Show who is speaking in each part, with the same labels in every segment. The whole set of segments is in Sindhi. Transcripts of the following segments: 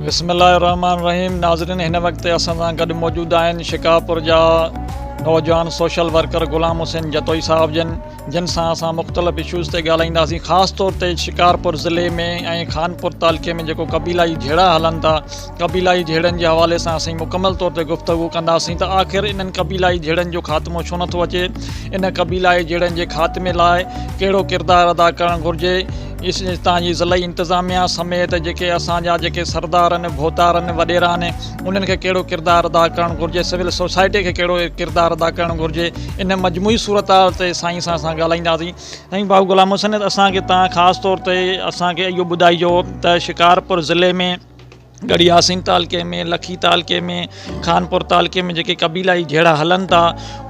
Speaker 1: بسم الله الرحمن الرحيم ناظرين هن وقت اسان سان گڏ موجود آهن شڪارپور جا نوجوان سوشل ورڪر غلام حسين جتوئي صاحب جن جن سان اسان مختلف اشوز تي ڳالهائينداسين خاص طور تي شڪارپور ضلعي ۾ ۽ خانپور تعلقي ۾ جيڪو قبيلائي جهيڙا هلن ٿا قبيلائي جهيڙن جي حوالي سان اسين مڪمل طور تي گفتگو ڪنداسين ته آخر انهن قبيلائي جهيڙن جو خاتمو ڇو نٿو اچي ان قبيلائي جهيڙن جي خاتمي لاء ڪهڙو ڪردار ادا ڪرڻ گهرجي هتان جي ضلعي انتظاميا سميت جيڪي اسان جا جيڪي سردار آهن ڀوتار آهن وڏيرا آهن انهن کي ڪهڙو ڪردار ادا ڪرڻ گهرجي سول سوسائٽي کي ڪهڙو ڪردار ادا ڪرڻ گهرجي ان مجموعي صورتحال تي سائين سان اسان ڳالهائينداسين سائين ڀائو غلام حسين اسان کي تان خاص طور تي اسان کي اهو ٻڌائجو ته شڪارپور ضلعي ۾ ڳڙهي ياسين تعلقي ۾ لکي تعلقي ۾ خانپور تعلقي ۾ جيڪي قبيلائي جهيڙا هلن ٿا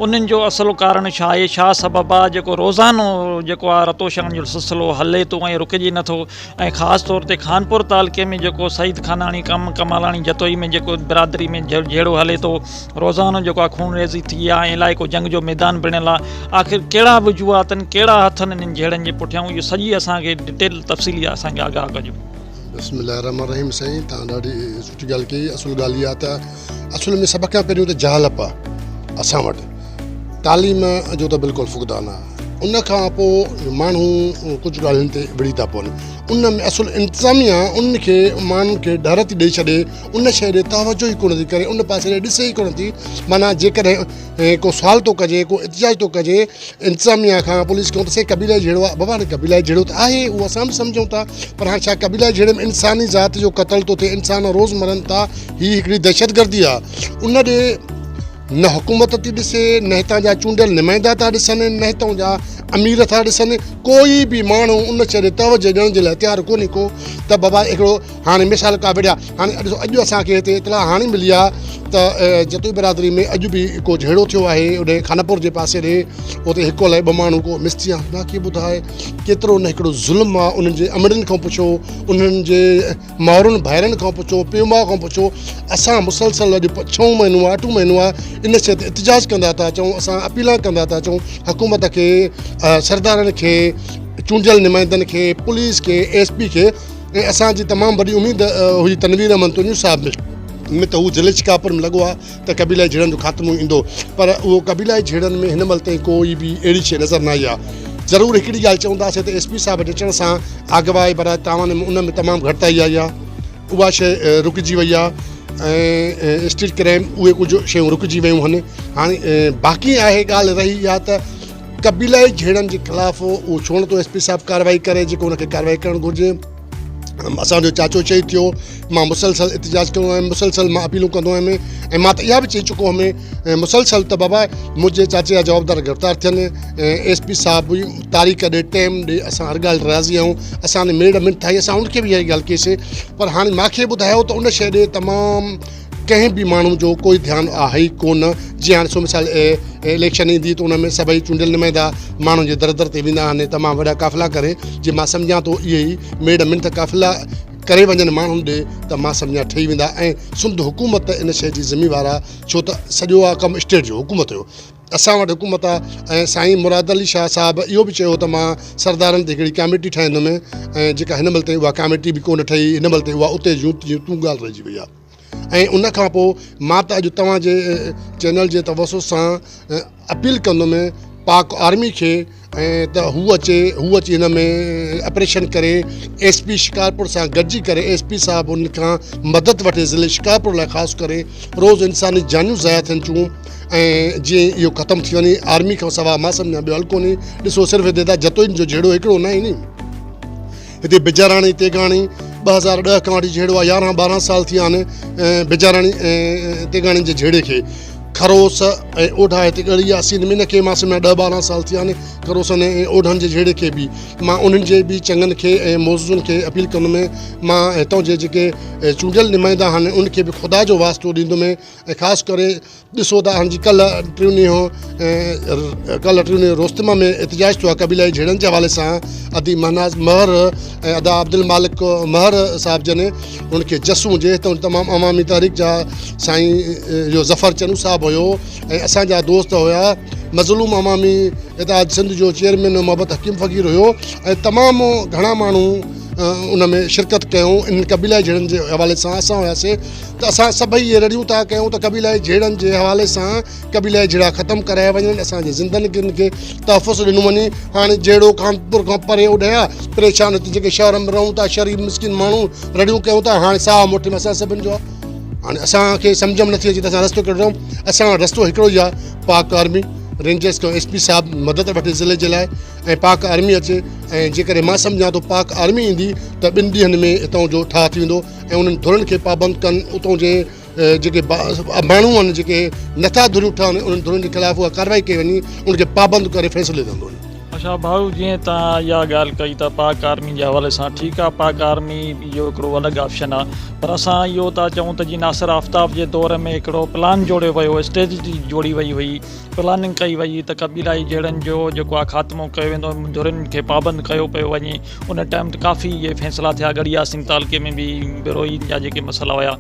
Speaker 1: انهن جو اصل ڪارڻ ڇا آهي ڇا سبب آهي جيڪو روزانو جيڪو آهي رتوشاڻ جو سلسلو هلي ٿو ۽ رڪجي نٿو ۽ خاص طور تي خانپور تعلقي ۾ جيڪو سعيد خاناڻي ڪم ڪمالاڻي جتوئي ۾ جيڪو برادري ۾ جهيڙو هلي ٿو روزانو جيڪو آهي خونريزي ٿي آهي ۽ علائقو جنگ جو ميدان بڻيل آهي آخر ڪهڙا وجوهات آهن ڪهڙا هٿ آهن انهن جهيڙن جي پٺيان اهو سڄي اسان کي ڊيٽيل تفصيلي اسان کي آگاهه ڪجو.
Speaker 2: بسم الله الرحمن الرحيم سائين توهان ڏاڍي سٺي ڳالهه ڪئي اصل ڳالهه اها ته اصل ۾ سڀ کان پهريون ته جهالپ آ اسان وٽ تعليم جو ته بلڪل فقدان آ ان کان پوء ماڻهو ڪجهه ڳالهين تي وڙهي ٿا پون ان ۾ اصل انتظاميا ان کي ماڻهن کي ڊر ٿي ڏئي ڇڏي ان شيء ڏي توجه ئي ڪونه ٿي ڪري ان پاسي ڏي ڏسي ئي ڪونه ٿي معنيٰ جيڪڏهن ڪو سوال ٿو ڪجي ڪو احتجاج ٿو ڪجي انتظاميا کان پوليس کان ته سائين قبيلائي جهيڙو آهي بابا هاڻي قبيلائي جهيڙو ته آهي اهو اسان به سمجهون ٿا پر هاڻي ڇا قبيلائي جهيڙي ۾ انساني ذات جو قتل ٿو ٿئي انسان روز مرن ٿا هي هڪڙي دهشتگردي آهي ان ڏي نه حڪومت ٿي ڏسي نه هتان جا چونڊيل نمائندا ٿا ڏسن نه هتان جا امير ٿا ڏسن ڪوئي به ماڻهو ان شيء ڏي توجه ڏيڻ جي لاء تيار ڪونهي ڪو ته بابا هڪڙو هاڻي مثال ڪا وڙهيا هاڻي ڏسو اڄ اسان کي هتي اطلاع هاڻي ملي آهي ته جتوئي برادري ۾ اڄ به ڪو جهيڙو ٿيو آهي اڏي خانپور جي پاسي ڏي اتي هڪ الائي ٻه ماڻهو ڪو مس ٿي ويا باقي ٻڌاء ڪيترو نه هڪڙو ظلم آهي انهن جي امڙين کان پڇو انهن جي مائرن ڀائرن کان پڇو پيء ماء کان پڇو اسان مسلسل اڄ ڇهون مهينو آهي اٺون مهينو آهي ان شيء تي احتجاج ڪندا ٿا اچون اسان اپيلان ڪندا ٿا اچون حڪومت کي سردارن کي چونڊيل نمائندن کي پوليس کي ايس پي کي ۽ اسان جي تمام وڏي اميد هئي تنوير احمد تنيو صاحب ۾ ته هو ضلعي شڪارپور ۾ لڳو آهي ته قبيلائي جهيڙن جو خاتمو ايندو پر اهو قبيلائي جهيڙن ۾ هن مهل تائين ڪوئي به اهڙي شيء نظر نه آئي آهي ضرور هڪڙي ڳالهه چونداسين ته ايس پي صاحب جي اچڻ سان آگواهي براء تاوان ۾ ان ۾ تمام گهٽتائي آئي آهي اها شيء رڪجي وئي آهي ۽ اسٽريٽ ڪرائم اهي ڪجهه شيون رڪجي ويون آهن هاڻي باقي آهي ڳالهه رهي اها ته قبيلائي جهيڙن جي خلاف اهو ڇو نٿو ايس پي صاحب ڪارروائي ڪري جيڪو ان کي ڪارروائي ڪرڻ گهرجي اسان جو چاچو شهيد ٿيو مان مسلسل احتجاج ڪندو آهيان مسلسل مان اپيلون ڪندو آهيان ۽ مان ته اها به چئي چڪو هئم مسلسل ته بابا منهنجي چاچي جا جوابدار گرفتار ٿين ايس پي صاحب تاريخ ڏي ٽيم ڏي اسان هر ڳالهه راضي آهيون اسان ميڙ منٿ آئي اسان ان کي به اها ڳالهه ڪئيسي پر هاڻي ماکي ٻڌايو ته ان شيء ڏي تمام ڪنهن به ماڻهو جو ڪوئي ڌيان آهي ئي ڪونه جيئن هاڻي سو مثال اليڪشن ايندي ته ان ۾ سڀئي چونڊيل نمائندا ماڻهن جي در در تي ويندا آهن تمام وڏا قافلا ڪري جي مان سمجهان ٿو اهي ئي ميڙ منٿ قافلا ڪري وڃن ماڻهن ڏي ته مان سمجهان ٺهي ويندا ۽ سنڌ حڪومت ان شيء جي ذميوار آهي ڇو ته سڄو آ ڪم اسٽيٽ جو حڪومت جو اسان وٽ حڪومت آ ۽ سائين مراد علي شاهه صاحب اهو به چيو ته مان سردارن تي هڪڙي ڪاميٽي ٺاهيندم ۽ جيڪا هن مهل تائين اها ڪاميٽي به ڪونه ٺهي هن مهل تائين اها اتي جون تون ڳالهه رهجي وئي آ ۽ ان کان پوء مان ته اڄ توهان جي چينل جي توسط سان اپيل ڪندم پاڪ آرمي کي ۽ ته هو اچي هو اچي هن ۾ آپريشن ڪري ايس پي شڪارپور سان گڏجي ڪري ايس پي صاحب ان کان مدد وٺي ضلعي شڪارپور لاء خاص ڪري روز انساني جانيون ضايع ٿين ٿيون ۽ جيئن اهو ختم ٿي وڃي آرمي کان سوا مان سمجهان ٻيو حل ڪونهي ڏسو صرف هتي ته جتوئين جو جهيڙو هڪڙو نه آهي ني هتي بجاراڻي تيغاڻي 2010 کان وٺي جهيڙو آهي 11 12 سال ٿي ويا آهن بجاراڻي تيغاڻي جي جهيڙي کي خروس ۽ اوڍا هتي ڳڙهي ياسين ۾ ان کي مان سمجهان 10 12 سال ٿي ويا آهن خروسن ۽ اوڍن جي جهيڙي کي به مان انهن جي به چڱن کي ۽ موزون کي اپيل ڪندم مان هتان جي جيڪي چونڊيل نمائندا آهن ان کي به خدا جو واسطو ڏيندم ۽ خاص ڪري ڏسو ته هاڻ جي ڪلهه ٽيون ڏينهن ڪلهه ٽيون ڏينهن روستما ۾ احتجاج ٿيو آهي قبيلائي جهيڙن جي حوالي سان ادي مهناز مهر ۽ ادا عبدالمالڪ مهر صاحب جن ان کي جس هجي ته تمام عوامي تحريڪ جا سائين جو ظفر چنو صاحب هيو ۽ اسان جا دوست هيا مظلوم عوامي اتحاد سنڌ جو چيئرمين محبت حڪيم فقير هيو ۽ تمام گهڻا ماڻهو ان ۾ شرڪت ڪيون انهن قبيلائي جهيڙن جي حوالي سان اسان هياسي ته اسان سڀئي اهي رڙيون ٿا ڪيون ته قبيلائي جهيڙن جي حوالي سان قبيلائي جهيڙا ختم ڪرايا وڃن اسان جي زندگين کي تحفظ ڏنو وڃي هاڻي جهيڙو خانپور کان پري اوڏي آ پريشان هتي جيڪي شهر ۾ رهون ٿا شريف مسڪين ماڻهو رڙيون ڪيون ٿا هاڻي ساهه مٺ ۾ اسان سڀن جو آ هاڻي اسان کي سمجهه ۾ نٿي اچي ته اسان رستو ڪهڙو ڏيون اسان وٽ رستو هڪڙو ئي آ پاڪ آرمي رينجرس کان ايس پي صاحب مدد وٺي ضلعي جي لاء ۽ پاڪ آرمي اچي ۽ جيڪڏهن مان سمجهان ٿو پاڪ آرمي ايندي ته ٻن ڏينهن ۾ اتان جو ٺاهه ٿي ويندو ۽ انهن ڌرين کي پابند ڪن اتان جي جيڪي ماڻهو آهن جيڪي نٿا ڌريون ٺهن انهن ڌرين جي خلاف اها ڪارروائي ڪئي وڃي ان کي پابند ڪري فيصلي ڏنو وڃي.
Speaker 1: اڇا ڀائو جيئن توهان اها ڳالهه ڪئي ته پاڪ آرمي جي حوالي سان ٺيڪ آهي پاڪ آرمي اهو هڪڙو الڳ آپشن آهي پر اسان اهو ٿا چئون ته جيئن ناصر آفتاب جي دور ۾ هڪڙو پلان جوڙيو ويو اسٽريٽجي جوڙي وئي هئي پلاننگ ڪئي وئي ته قبيلائي جهيڙن جو جيڪو آهي خاتمو ڪيو ويندو ڌرين کي پابند ڪيو پيو وڃي ان ٽائيم تي ڪافي اهي فيصلا ٿيا ڳڙهي ياسين تعلقي ۾ به بروهين جا جيڪي مسئلا هيا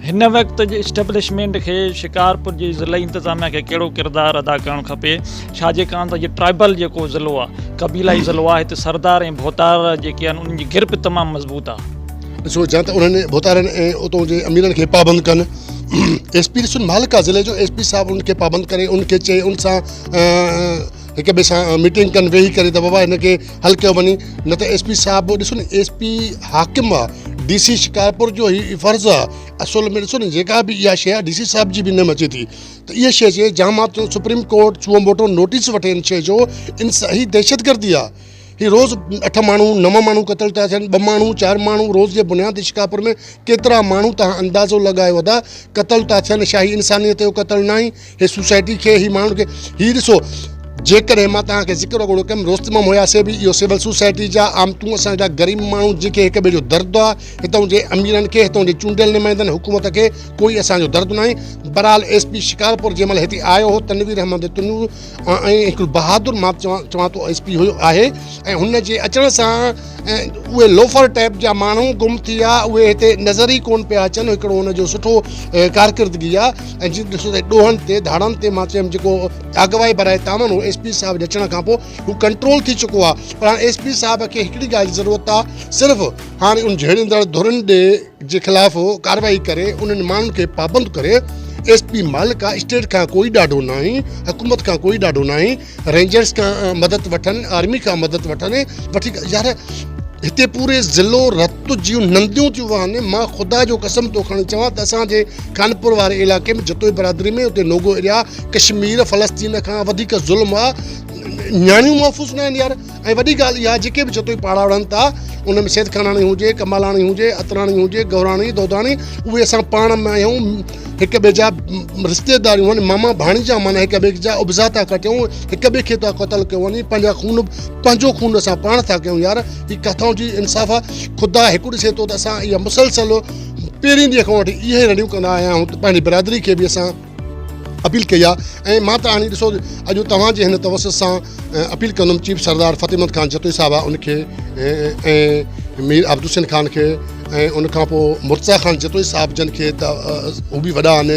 Speaker 1: هن وقت جي اسٽيبلشمينٽ کي شڪارپور جي ضلعي انتظاميا کي ڪهڙو ڪردار ادا ڪرڻ کپي ڇا جي ڪاڻ ته هي ٽرائبل جيڪو ضلعو آهي قبيلائي ضلعو آهي هتي سردار ۽ ڀوتار جيڪي آهن انهن جي گرپ تمام مضبوط آهي.
Speaker 2: ڏسو جا ته انهن ڀوتارن ۽ اتو جي اميرن کي پابند ڪن ايس پي ڏسو مالڪ آ ضلعي جو ايس پي صاحب ان کي پابند ڪري ان کي چئي ان سان هڪ ٻئي سان ميٽنگ ڪن ويهي ڪري ته بابا هن کي حل ڪيو وڃي نه ته ايس پي صاحب ڏسو نه ايس پي حاڪم آ ڊي سي شڪارپور جو هي فرض آ اصل ۾ ڏسو نه جيڪا به اها شي آ ڊي سي صاحب جي به ان ۾ اچي ٿي ته اها شي چئي جا مان سپريم ڪورٽ سو موٽو نوٽيس وٺي ان شي جو ان هي دهشتگردي آ هي روز اٺ ماڻهو نو ماڻهو قتل ٿا ٿين ٻه ماڻهو چار ماڻهو روز جي بنياد تي شڪارپور ۾ ڪيترا ماڻهو تهان اندازو لڳايو ادا قتل ٿا ٿين ڇا هي انسانيت جو قتل ناهي هي سوسائٽي کي هي ماڻهن کي هي ڏسو جيڪڏهن مان توهان کي ذڪر اڳوڻو ڪيم روز تمام هياسي به اهو سول سوسائٽي جا عامتون اسان جا غريب ماڻهو جن کي هڪ ٻئي جو درد آهي هتان جي اميرن کي هتان جي چونڊيل نمائندن حڪومت کي ڪوئي اسان جو درد ناهي بهرحال ايس پي شڪارپور جنهن مهل هتي آيو هو تنوير احمد تنو ۽ هڪڙو بهادر مان چوان ٿو ايس پي هيو آهي ۽ هن جي اچڻ سان اهي لوفر ٽائپ جا ماڻهو گم ٿي ويا اهي هتي نظر ئي ڪون پيا اچن هڪڙو هن جو سٺو ڪارڪردگي آهي ۽ جي ڏسو ته ڏوهن تي ڌاڙن تي مان چيم جيڪو اغوائي برائي تعاون هو ايس پي صاحب جي اچڻ کان پوء هو ڪنٽرول ٿي چڪو آهي پر هاڻي ايس پي صاحب کي هڪڙي ڳالهه جي ضرورت آهي صرف هاڻي ان جهيڙيندڙ ڌرين ڏي جي خلاف ڪارروائي ڪري انهن ماڻهن کي پابند ڪري ايس پي مالڪ آ اسٽيٽ کان ڪوئي ڏاڍو ناهي حڪومت کان ڪوئي ڏاڍو ناهي رينجرز کان مدد وٺن آرمي کان مدد وٺن وٺي يار هتي پوري ضلعو رت جون ننديون ٿيون وهن مان خدا جو قسم ٿو کڻي چوان ته اسان جي خانپور واري علائقي ۾ جتوئي برادري ۾ اتي نوگو ايريا ڪشمير فلسطين کان وڌيڪ ظلم آ نياڻيون محفوظ ناهن يار ۽ وڏي ڳالهه اها جيڪي به جتوئي پاڙا وڙهن ٿا ان ۾ سيد خاناڻي هجي، ڪمالاڻي هجي، عطراڻي هجي، گوراڻي، دوداڻي اهي اسان پاڻ ۾ آهيون هڪ ٻئي جا رشتيداريون آهن ماما ڀاڻيجا معنيٰ هڪ ٻئي جا ابزا ٿا ڪٽيون هڪ ٻئي کي ٿا قتل ڪيو وڃي پنهنجا خون پنهنجو خون اسان پاڻ ٿا ڪيون يار هي ڪٿان جي انصاف آهي خدا هڪ ڏسي ٿو ته اسان اها مسلسل پهرين ڏينهن کان وٺي اهي رڙيون ڪندا آيا آهيون ته پنهنجي برادري کي به اسان اپيل ڪئي آهي ۽ مان ته هاڻي ڏسو اڄ توهان جي هن توسط سان اپيل ڪندم چيف سردار فتح محمد خان جتوئي صاحب آهي ان کي ۽ مير عبد حسين خان کي ۽ ان کان پوء مرتضيٰ خان جتوئي صاحب جن کي ته هو به وڏا آهن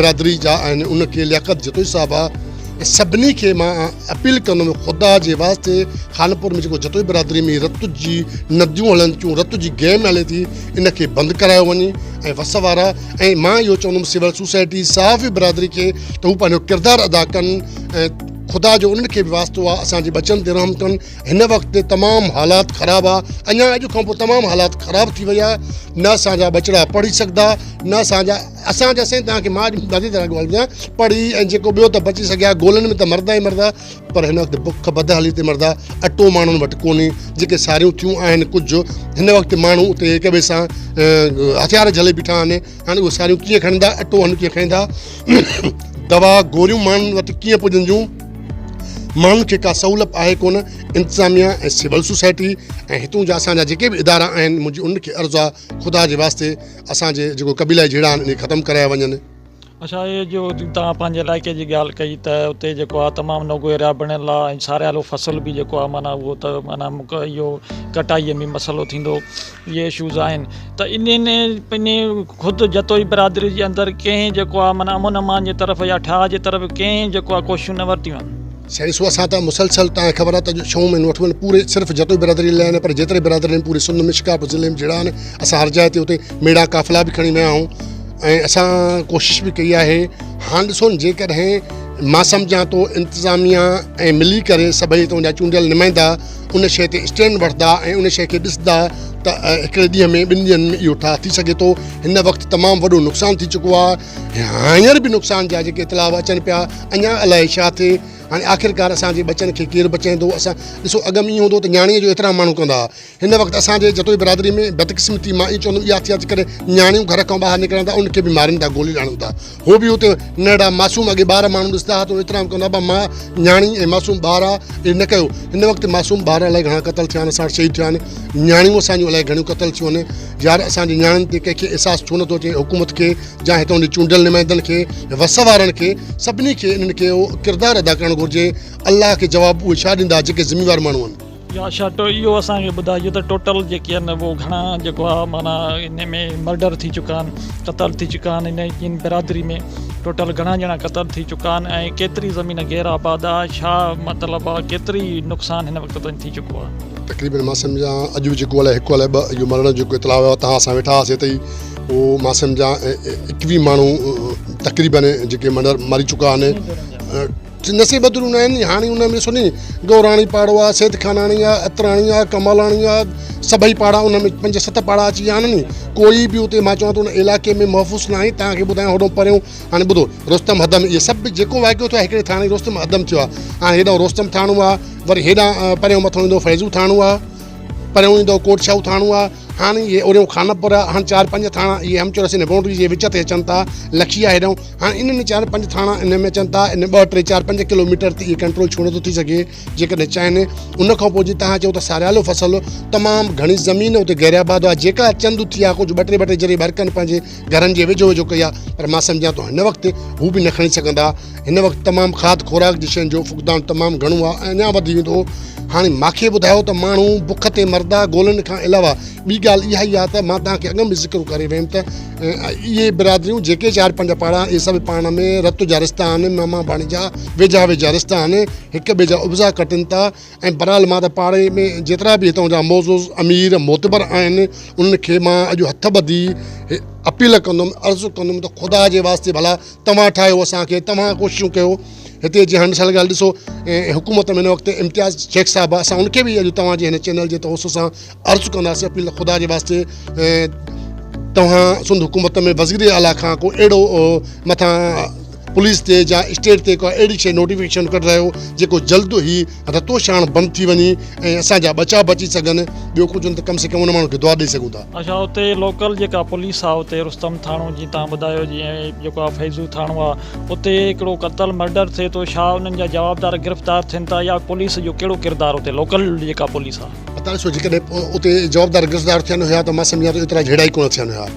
Speaker 2: برادري جا آهن ان کي لياقت جتوئي صاحب آهي سڀني کي مان اپيل ڪندم خدا جي واسطي خانپور ۾ جيڪو جتوئي برادري ۾ رت جي نديون هلن ٿيون رت جي گيم هلي ٿي ان کي بند ڪرايو وڃي ۽ وس وارا ۽ مان اهو چوندم سول سوسائٽي صحافي برادري کي ته هو پنهنجو ڪردار ادا ڪن ۽ خدا جو انهن کي به واسطو آهي اسان جي ٻچن تي رحم ڪن هن وقت تمام حالات خراب آهي اڃا اڄ کان پوء تمام حالات خراب ٿي ويا نه اسان جا ٻچڙا پڙهي سگهندا نه اسان جا اسان جا سائين توهان کي مان اڄ واضح طرح ڳالهه ٻڌايان پڙهي ۽ جيڪو ٻيو ته بچي سگهيا گولن ۾ ته مردا ئي مردا پر هن وقت بک بدحالي تي مردا اٽو ماڻهن وٽ ڪونهي جيڪي ساريون ٿيون آهن ڪجهه هن وقت ماڻهو اتي هڪ ٻئي سان هٿيار جهلي بيٺا آهن هاڻي اهي ساريون ڪيئن کڻندا اٽو هن ڪيئن کڻندا دوا گوريون ماڻهن وٽ ڪيئن پڄنديون ماڻهن کي ڪا سهولت آهي ڪونه انتظاميا ۽ سول سوسائٽي ۽ هتون جا اسان جا جيڪي به ادارا آهن منهنجي انهن کي عرض آهي خدا جي واسطي اسان جي جيڪو قبيلائي جهيڙا آهن انهي ختم ڪرايا وڃن.
Speaker 1: اڇا اهي جو توهان پنهنجي علائقي جي ڳالهه ڪئي ته اتي جيڪو آهي تمام نوگو ايريا بڻيل آهي ۽ ساريالو فصل به جيڪو آهي معنيٰ اهو ته معنيٰ اهو ڪٽائي ۾ مسئلو ٿيندو اهي اشوز آهن ته انهن انهي خود جتوئي برادري جي اندر ڪنهن جيڪو آهي معنيٰ امن امان جي طرف يا ٺاهه جي طرف ڪنهن جيڪو آهي ڪوششون نه ورتيون آهن.
Speaker 2: سائين ڏسو اسان ته مسلسل توهان کي خبر آهي ته اڄ ڇهون مهينو اٺون مهينو پوري صرف جتوئي برادري لاء نه پر جيتري برادري آهن پوري سنڌ ۾ شڪارپور ضلعي ۾ جهڙا آهن اسان هر جاء تي اتي ميڙا قافلا به کڻي ويا آهيون ۽ اسان ڪوشش به ڪئي آهي هاڻ ڏسو نه جيڪڏهن مان سمجهان ٿو انتظاميا ۽ ملي ڪري سڀئي هتان جا چونڊيل نمائندا ان شيء تي اسٽينڊ وٺندا ۽ ان شيء کي ڏسندا ته هڪڙي ڏينهن ۾ ٻن ڏينهن ۾ اهو ٺاهه ٿي سگهي ٿو هن وقت تمام وڏو نقصان ٿي چڪو آهي هينئر به نقصان جا جيڪي اطلاع اچن پيا اڃا الائي ڇا ٿئي هاڻي آخرڪار اسان جي ٻچن کي ڪير بچائيندو اسان ڏسو اڳ ۾ ائين هوندو ته نياڻي جو احترام ماڻهو ڪندا هئا هن وقت اسان جي جتوئي برادري ۾ بدقسمتي مان ائين چوندم اها ٿي آهي جيڪڏهن نياڻيون گهر کان ٻاهر نڪرن ٿا ان کي به مارين ٿا گولي هڻن ٿا هو به اتي ننڍڙا معصوم اڳي ٻار ماڻهو ڏسندا هئا ته احترام ڪندا هئا مان نياڻي ۽ معصوم ٻار آ اهي نه ڪيو هن وقت معصوم ٻار الائي گهڻا قتل ٿيا آهن اسان وٽ شهيد ٿيا آهن نياڻيون اسان جون الائي گهڻيون قتل ٿيون آهن يار اسان جي نياڻين تي ڪنهن کي احساس ڇو نٿو اچي حڪومت کي جا هتان جي چونڊيل نمائندن کي وس وارن کي سڀني کي انهن کي اهو ڪردار ادا ڪرڻ گهرجي الله کي جواب اهي ڇا ڏيندا جيڪي ذميوار ماڻهو آهن.
Speaker 1: يا شاٽو اهو اسان کي ٻڌائجو ته ٽوٽل جيڪي آهن اهو گهڻا جيڪو آهي معنيٰ ان ۾ مرڊر ٿي چڪا آهن قتل ٿي چڪا آهن ان ان برادري ۾ ٽوٽل گهڻا ڄڻا قتل ٿي چڪا آهن ۽ ڪيتري زمين غير آباد آهي ڇا مطلب آهي ڪيتري نقصان هن وقت تائين ٿي چڪو آهي.
Speaker 2: تقريبن مان سمجهان اڄ به جيڪو الائي هڪ الائي ٻه اهو مرڻ جو جيڪو اطلاع آيو آهي تهان اسان ويٺا هئاسين اتي ئي اهو مان سمجهان ايڪويهه ماڻهو تقريبن جيڪي مرڻ مري چڪا آهن نصيب بدريون نه آهن هاڻي ان ۾ سني گوراڻي پاڙو آهي سيد خاناڻي آهي اتراڻي آهي ڪمالاڻي آهي سڀئي پاڙا ان ۾ پنج ست پاڙا اچي ويا آهن ني ڪوئي به اتي مان چوان ٿو ان علائقي ۾ محفوظ نه آهي توهان کي ٻڌايان هوڏو پريون هاڻي ٻڌو رستم حدم اهي سڀ جيڪو واقعو ٿيو آهي هڪڙي ٿاڻي رستم حدم ٿيو آهي هاڻي هيڏانهن رستم ٿاڻو آهي وري هيڏانهن پريون مٿو ايندو فيضو ٿاڻو آهي پريون ايندو ڪوٽ شاهو ٿاڻو آهي هاڻي اهي اوريون خانپور آهي هاڻي چار پنج ٿاڻا اهي هم چورس ان بائونڊري جي وچ تي اچن ٿا لکي آهي هيڏانهن هاڻي انهن چار پنج ٿاڻا ان ۾ اچن ٿا ان ٻه ٽي چار پنج ڪلوميٽر تي اهي ڪنٽرول ڇو نٿو ٿي سگهي جيڪڏهن چاهين ان کان پوء جي توهان چئو ته ساريالو فصل تمام گهڻي زمين اتي غير آباد آهي جيڪا چند ٿي آهي ڪجهه ٻه ٽي ٻه ٽي جري ٻرڪن پنهنجي گهرن جي ويجهو ويجهو ڪئي آهي پر مان سمجهان ٿو هن وقت هو به نه کڻي سگهندا هن وقت تمام کاڌ خوراڪ جي شين جو فقدان تمام گهڻو آهي ۽ اڃا وڌي ويندو. هاڻي ماکي ٻڌايو ته ماڻهو بک تي مردا گولن کان علاوه ٻي ڳالهه اها ئي آهي ته مان توهان کي اڳ ۾ ذڪر ڪري ويم ته اهي برادريون جيڪي چار پنج پاڙا آهن اهي سڀ پاڻ ۾ رت جا رشتا آهن ماما ڀاڻيجا ويجها ويجها رشتا آهن هڪ ٻئي جا ابزا ڪٽن ٿا ۽ بهرحال مان ته پاڙي ۾ جيترا به هتان جا معزز امير معتبر آهن انهن کي مان اڄ هٿ ٻڌي اپيل ڪندم عرض ڪندم ته خدا جي واسطي ڀلا توهان ٺاهيو اسان کي توهان ڪوششون ڪيو هتي جي هاڻي مثال ڳالهه ڏسو حڪومت ۾ هن وقت امتياز شيخ صاحب آهي اسان ان کي به اڄ توهان جي هن چينل جي توسط سان عرض ڪنداسين اپيل خدا جي واسطي توهان سنڌ حڪومت ۾ وزير اعليٰ کان ڪو اهڙو مٿان پوليس تي جا اسٽيٽ تي ڪا اهڙي شيء نوٽيفڪيشن ڪڍرايو جيڪو جلد هي رتوڇاڻ بند ٿي وڃي ۽ اسان جا ٻچا بچي سگهن ٻيو ڪجهه نه ته ڪم سي ڪم ان ماڻهن کي دعا ڏئي سگهون ٿا.
Speaker 1: اڇا اتي لوڪل جيڪا پوليس آ اتي رستم ٿاڻو جيئن توهان ٻڌايو جيئن جيڪو آ فيضو ٿاڻو آ اتي هڪڙو قتل مرڊر ٿئي ٿو ڇا انهن جا جوابدار گرفتار ٿين ٿا يا پوليس جو ڪهڙو ڪردار اتي لوڪل جيڪا پوليس آ.
Speaker 2: پتا ڏسو جيڪڏهن اتي جوابدار گرفتار ٿين هيا ته مان سمجهان ٿو ايترا جهيڙا ئي ڪونه ٿين هيا.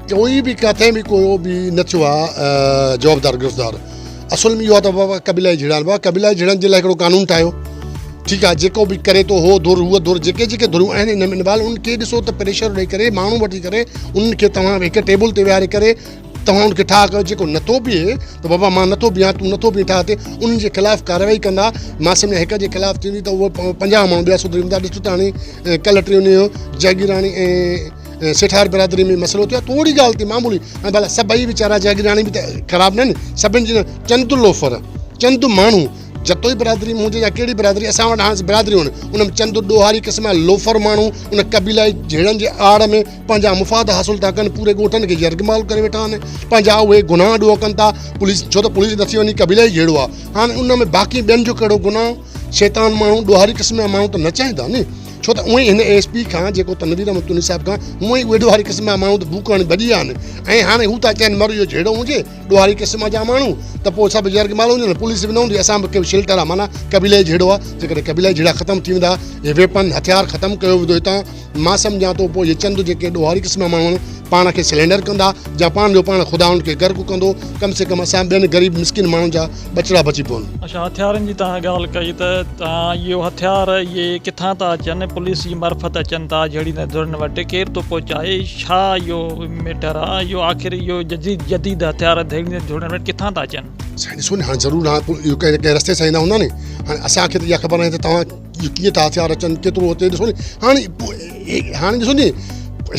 Speaker 2: ڪوئي به ڪاٿي به ڪو به نه ٿيو آ جوابدار گرفتار اصل ۾ اهو آ ته بابا قبيلائي جھيڙا آهن بابا قبيلائي جھيڙن جي لاء هڪڙو قانون ٺاهيو ٺيڪ آ جيڪو به ڪري ٿو هو ڌر هو ڌر جيڪي جيڪي ڌريون آهن ان ۾ انوالو انهن کي ڏسو ته پريشر ڏئي ڪري ماڻهو وٺي ڪري انهن کي توهان هڪ ٽيبل تي ويهاري ڪري توهان ان کي ٺاهه ڪيو جيڪو نٿو بيهي ته بابا مان نٿو بيهان تون نٿو بيهين ٺاهه تي انهن جي خلاف ڪارروائي ڪندا مان سمجهان هڪ جي خلاف ٿيندي ته اهو 50 ماڻهو ٻيا سڌري ويندا ڏسو ته هاڻي ڪلهه ٽيون ڏينهن جاگيراڻي ۽ سيٺار برادري ۾ مسئلو ٿيو آهي ٿوري ڳالهه تي معمولي ۽ ڀلا سڀئي ويچارا جاگيراڻي به ته خراب نه آهن سڀن جي چند لوفر چند ماڻهو جتوئي برادري ۾ هجي يا ڪهڙي برادري اسان وٽ هاڻي برادريون آهن ان ۾ چند ڏوهاري قسم جا لوفر ماڻهو ان قبيلائي جهيڙن جي آڙ ۾ پنهنجا مفاد حاصل ٿا ڪن پوري ڳوٺن کي يرغمال ڪري ويٺا آهن پنهنجا اهي گناهه ڏوهه ڪن ٿا پوليس ڇو ته پوليس نٿي وڃي قبيلائي جهيڙو آهي هاڻي ان ۾ باقي ٻين جو ڪهڙو گناهه شيطان ماڻهو ڏوهاري قسم جا ماڻهو ته نه چاهيندا ني ڇو ته اونئن ئي هن اي ايس پي کان جيڪو تنوير احمد توني صاحب کان اونئن ئي اهي ڏوهاري قسم جا ماڻهو ته بوڪ هڻي ڀڄي ويا آهن ۽ هاڻي هو ٿا چون مر اهو جهيڙو هجي ڏوهاري قسم جا ماڻهو ته پوء سڀ يرغمال هجن پوليس به نه هوندي اسان به ڪي شيلٽر آهي معنيٰ قبيلائي جهيڙو آهي جيڪڏهن قبيلائي جهيڙا ختم ٿي ويندا هي ويپن هٿيار ختم ڪيو ويندو هتان مان سمجهان ٿو پوء هي چند جيڪي ڏوهاري قسم جا ماڻهو آهن پاڻ کي سلينڊر ڪندا جا پاڻ جو پاڻ خدا انهن کي غرق ڪندو ڪم سي ڪم اسان ٻين غريب مسڪين ماڻهن جا ٻچڙا بچي پون.
Speaker 1: اڇا هٿيارن جي توهان ڳالهه ڪئي ته توهان اهو هٿيار اهي ڪٿان ٿا اچن پوليس جي معرفت اچن ٿا جهڙي نه ڌرين وٽ ڪير ٿو پهچائي ڇا اهو ميٽر آ اهو آخر اهو جديد جديد هٿيار ڌرين وٽ ڪٿان ٿا اچن.
Speaker 2: سائين ڏسو نه هاڻي ضرور هاڻي اهو ڪنهن نه ڪنهن رستي سان ايندا هوندا ني هاڻي اسان کي ته اها خبر ناهي ته توهان اهو ڪيئن ٿا هٿيار اچن ڪيترو هتي ڏسو ني هاڻي هاڻي ڏسو ني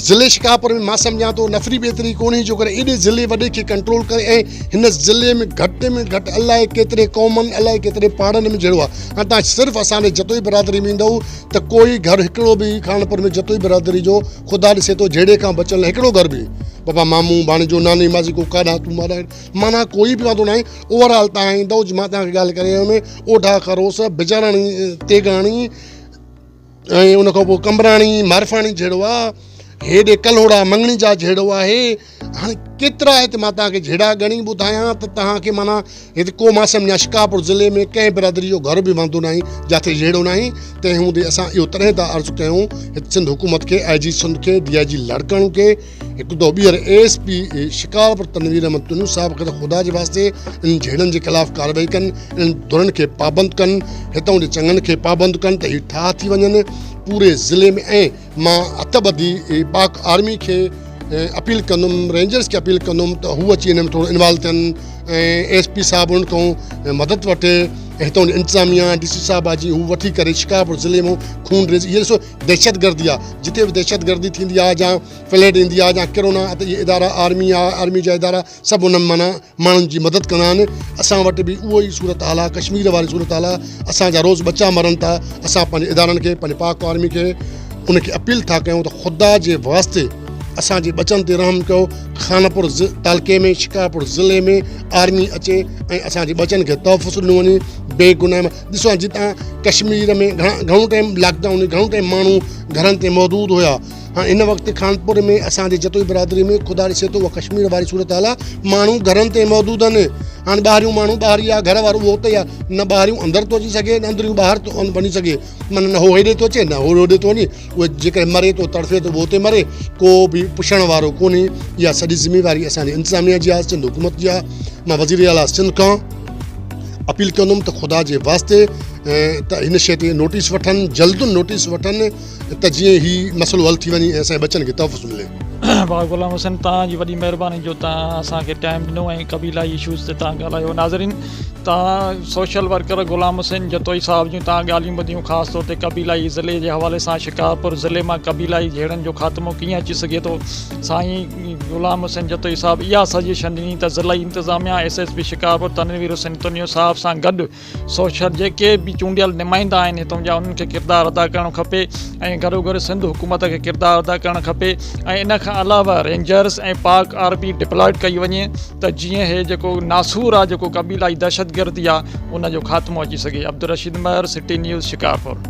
Speaker 2: ضلعي شڪارپور ۾ مان سمجهان ٿو نفري به ايتري ڪونهي جو ڪري ايڏي ضلعي وڏي کي ڪنٽرول ڪري ۽ هن ضلعي ۾ گهٽ ۾ گهٽ الائي ڪيتري قومن الائي ڪيتري پاڙن ۾ جهيڙو آهي هاڻي تان صرف اسان جي جتوئي برادري ۾ ايندو ته ڪوئي گهر هڪڙو به خانپور ۾ جتوئي برادري جو خدا ڏسي ٿو جهيڙي کان بچل هڪڙو گهر به بابا مامو ڀاڻيجو ناني ماسي ڪو ڪاڏا تون ماڏا معنيٰ ڪوئي به واندو ناهي اوور آل تان ايندو مان تان کي ڳالهه ڪري رهيو ۾ اوڍا خروس بجاراڻي تيغاڻي ۽ ان کان پوء قمبراڻي معرفاڻي جهيڙو آ هيڏي ڪلهوڙا مڱڻيجا جهيڙو آهي هاڻي ڪيترا هت مان توهان کي جهيڙا ڳڻي ٻڌايان ته توهان کي معنيٰ هت ڪو مان سمجهان شڪارپور ضلعي ۾ ڪنهن برادري جو گهر به واندو ناهي جاٿي جهيڙو ناهي تنهن هوندي اسان اهو تڏهن ٿا عرض ڪيون هت سنڌ حڪومت کي آء جي سنڌ کي ڊي I جي لاڙڪاڻو کي هڪ دفعو ٻيهر A S P Shikarpur Tanveer Ahmed Tunio صاحب کي ته خدا جي واسطي انهن جهيڙن جي خلاف ڪارروائي ڪن انهن ڌرين کي پابند ڪن هتان جي چڱن کي پابند ڪن ته هي ٺاهه ٿي وڃن پوري ضلعي ۾ ۽ مان هٿ ٻڌي پاڪ آرمي کي اپيل ڪندم رينجرز کي اپيل ڪندم ته هو اچي ان ۾ ٿورو انوالو ٿين ۽ ايس پي صاحب انهن کان مدد وٺي ۽ هتان جي انتظاميا ڊي سي صاحب آ جي هو وٺي ڪري شڪارپور ضلعي مان خون ريزي هي ڏسو دهشتگردي آ جتي به دهشتگردي ٿيندي آ جا فلڊ ايندي آ جا ڪرونا ته اهي ادارا آرمي آ آرمي جا ادارا سڀ انهن معنيٰ ماڻهن جي مدد ڪندا آهن اسان وٽ به اهو ئي صورت حال آ ڪشمير واري صورت حال آ اسان جا روز ٻچا مرن ٿا اسان پنهنجي ادارن کي پنهنجي پاڪ آرمي کي ان کي اپيل ٿا ڪيون ته خدا جي واسطي اسان جي ٻچن تي رحم ڪيو خانپور تعلقي ۾ شڪارپور ضلعي ۾ آرمي اچي ۽ اسان جي ٻچن کي تحفظ ڏنو وڃي بي گناهه ڏسو هاڻي جتان ڪشمير ۾ گهڻا گهڻو ٽائيم لاڪ ڊائون گهڻو ٽائيم ماڻهو گهرن تي محدود هيا هاڻي هن وقت خانپور ۾ اسان جي جتوئي برادري ۾ خدا ڏسي ٿو اها ڪشمير واري صورت حال آهي ماڻهو گهرن تي محدود آهن هاڻي ٻاهريون ماڻهو ٻاهر ئي آهي گهر وارو اهو اتي آهي نه ٻاهريون اندر ٿو اچي سگهي نه اندريون ٻاهر ٿو وڃي سگهي معنيٰ نه هو هيڏي ٿو اچي نه هو هوڏي ٿو وڃي اهو جيڪڏهن مري ٿو تڙڦي ٿو اهو اتي مري ڪو به پڇڻ وارو ڪونهي اها سڄي ذميواري اسان جي انتظاميا جي آهي سنڌ حڪومت جي آهي مان وزير اعليٰ سنڌ کان اپيل ڪندم ته خدا جي واسطي ته هن شيء تي نوٽيس وٺن جلد نوٽيس وٺن ته جيئن هي مسئلو حل ٿي وڃي ۽ اسان جي ٻچن کي تحفظ ملي.
Speaker 1: ڀاء غلام حسين توهان جي وڏي مهرباني جو توهان اسان کي ٽائيم ڏنو ۽ قبيلائي اشوز تي توهان ڳالهايو ناظرين توهان سوشل ورڪر غلام حسين جتوئي صاحب جون توهان ڳالهيون ٻڌيون خاص طور تي قبيلائي ضلعي جي حوالي سان شڪارپور ضلعي مان قبيلائي جهيڙن جو خاتمو ڪيئن اچي سگهي ٿو سائين غلام حسين جتوئي صاحب اها سجيشن ڏني ته ضلعي انتظاميا S S P Shikarpur Tanveer Hussain Tunio صاحب سان گڏ سوشل جيڪي به چونڊيل نمائندا آهن هتان جا انهن کي ڪردار ادا ڪرڻ کپي ۽ گڏو گڏ سنڌ حڪومت کي ڪردار ادا ڪرڻ کپي ۽ ان کان علاوه رينجرس ۽ پاڪ آرمي ڊپلائڊ ڪئي وڃي ته جيئن هي جيڪو ناسور آهي جيڪو قبيلائي دهشتگردي آهي ان جو خاتمو اچي سگهي عبدالرشيد مهر سٽي نيوز شڪارپور.